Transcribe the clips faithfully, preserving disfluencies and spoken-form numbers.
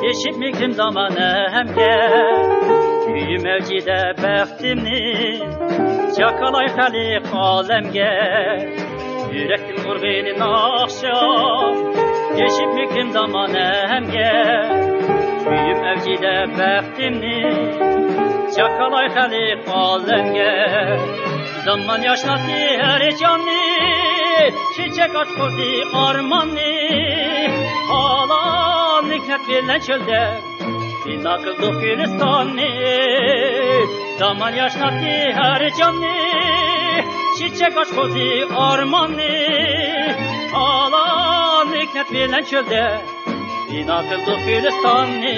يېشىپ مېھرىم زامانەمگە، كۆيۈم ئەۋجىدە بەختىمنى چاكالاي خەلق ئالەمگە. يۈرەكتىن ئۇرغىنى ناخشا، يېشىپ مېھرىم زامانەمگە، كۆيۈم ئەۋجىدە بەختىمنى چاكالاي خەلق ئالەمگە. زامان ياشناتتى ھەر جاننى، چېچەك ئاچقۇزدى ئارماننى، پالانلىق نەپ بىلەن چۆلدە بىنا قىلدۇق گۈلىستاننى. زامان ياشناتتى ھەر جاننى، چېچەك ئاچقۇزدى ئارماننى، پالانلىق نەپ بىلەن چۆلدە بىنا قىلدۇق گۈلىستاننى.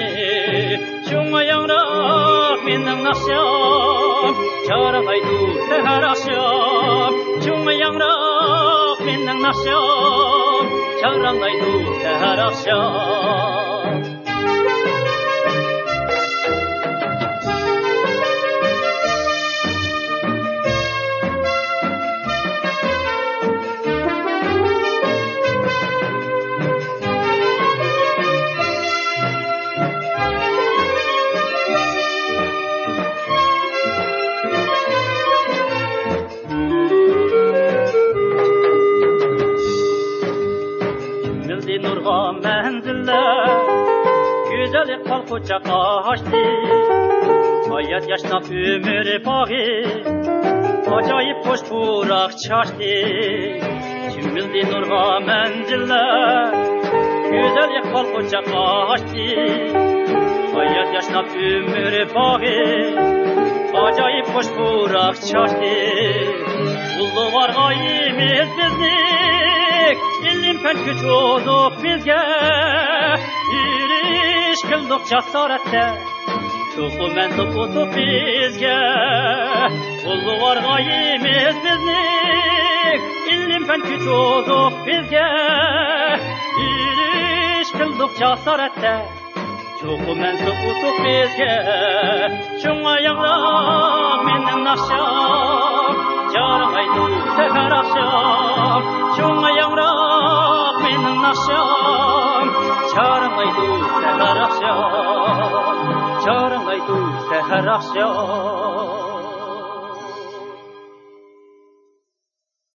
شۇڭا ياڭراق مېنىڭ ناخشام، چارلايدۇ سەھەر ئاخشام. شۇڭا ياڭراق مېنىڭ ناخشام، چارلايدۇ سەھەر ئاخشام. چۆمۈلدى نۇرغا مەنزىللەر، گۈزەل ئىقبال قۇچاق ئاچتى. ھايات ياشناپ ئۆمۈر باغى، ئاجايىپ خۇش پۇراق چاچتى. چۆمۈلدى نۇرغا مەنزىللەر، گۈزەل ئىقبال قۇچاق ئاچتى. ھايات ياشناپ ئۆمۈر باغى، ئاجايىپ خۇش پۇراق چاچتى. بۇلغارغا ئىمىز بىزنى، ئىلىم پەن كۈچ ئۇزۇق بىزگە. يۈرۈش قىلدۇق جاسارەتتە، چوقۇم مەنسۇپ ئۇتۇق بىزگە. بۇلغارغا ئىمىز بىزنى، ئىلىم پەن كۈچ ئۇزۇق بىزگە. يۈرۈش قىلدۇق جاسارەتتە، چوقۇم مەنسۇپ ئۇتۇق بىزگە. شۇڭا ياڭراق مېنىڭ ناخشام، چارلايدۇ سەھەر ئاخشام. شۇڭا ياڭراق مېنىڭ ناخشام، چارلايدۇ سەھەر ئاخشام. چارلايدۇ سەھەر ئاخشام.